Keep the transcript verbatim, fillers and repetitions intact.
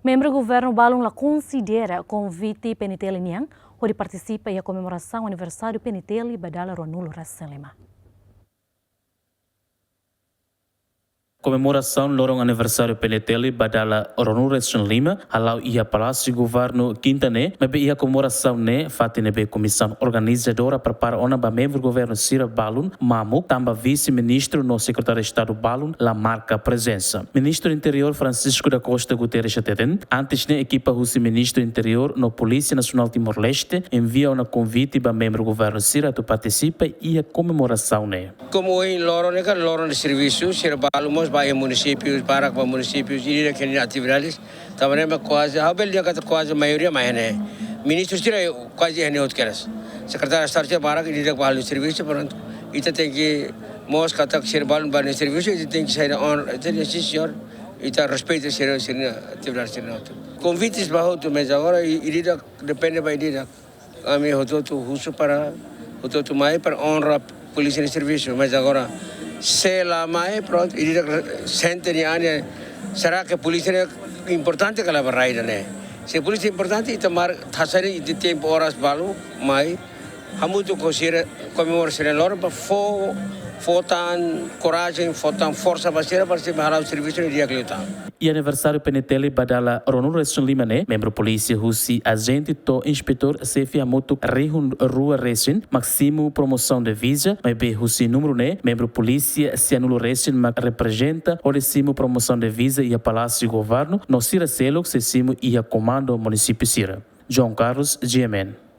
Membru governu balun la konsidera konvite PNTL nian hodi partisipa iha komemorasaun aniversáriu PNTL ba dala ruanulu resin lima. Komemorasaun loron aniversáriu PNTL ba dala ruanulu resin lima hala'o iha Palásiu Governu Kinta ne'e, maibé iha komemorasaun ne'e fatin ne'ebé komisaun organizadora prepara ona ba membru governu sira balun mamuk, tanba vise-ministru no sekretáriu Estadu balun la marka prezensa. Ministru Interiór Francisco da Costa Guterres hateten, antes ne'e ekipa husi Ministru Interiór no Polísia Nasionál Timor-Leste envia ona konvite ba membru governu sira atu partisipa iha komemorasaun ne'e. Komu ohin loron ne'e kan loron de servisu, sira balun mós ba iha munisípiu, barak ba munisípiu, ida-idak nia atividade. Tanba ne'e mak kuaze, ha'u bele dehan katak kuaze maioria mai iha ne'e. Ministru sira kuaze iha ne'e hotu kedas. Sekretáriu Estadu sira barak, ida-idak ba halo servisu, prontu. Ita tenke mós katak sira balun ba nia servisu, ita tenke sai ona, ita tenke, sin señór, ita respeita sira, sira-nia atividade sira hotu. Konvites ba hotu, mas agora i-, ida-idak depende ba ida-idak. Ami hotu-hotu husu para hotu-hotu mai para onra polísia nia servisu. Mas agora, se la mai, prontu, ida-idak sente nia an, será que polísia ne'e importante ka lae ba rai ida-ne'e? Se polísia importante, ita marka, hasai ita tempu, oras balu mai, hamutuk ho sira, komemora sira-nia loron, para fó, fó tan korajen, fó tan forsa ba sira, para sira hala'o servisu ne'e di'ak liután. Iha aniversáriu PNTL ba dala ruanulu resin lima ne'e, membru polísia husi ajente to'o inspetór xefe hamutuk rihun rua resin mak simu promosaun divisa, maibé husi númeru ne'e, membru polísia sianulu resin mak reprezenta hodi simu promosaun divisa iha Palásiu Governu, no sira seluk sei simu iha komandu munisípiu sira. João Carlos, GMN.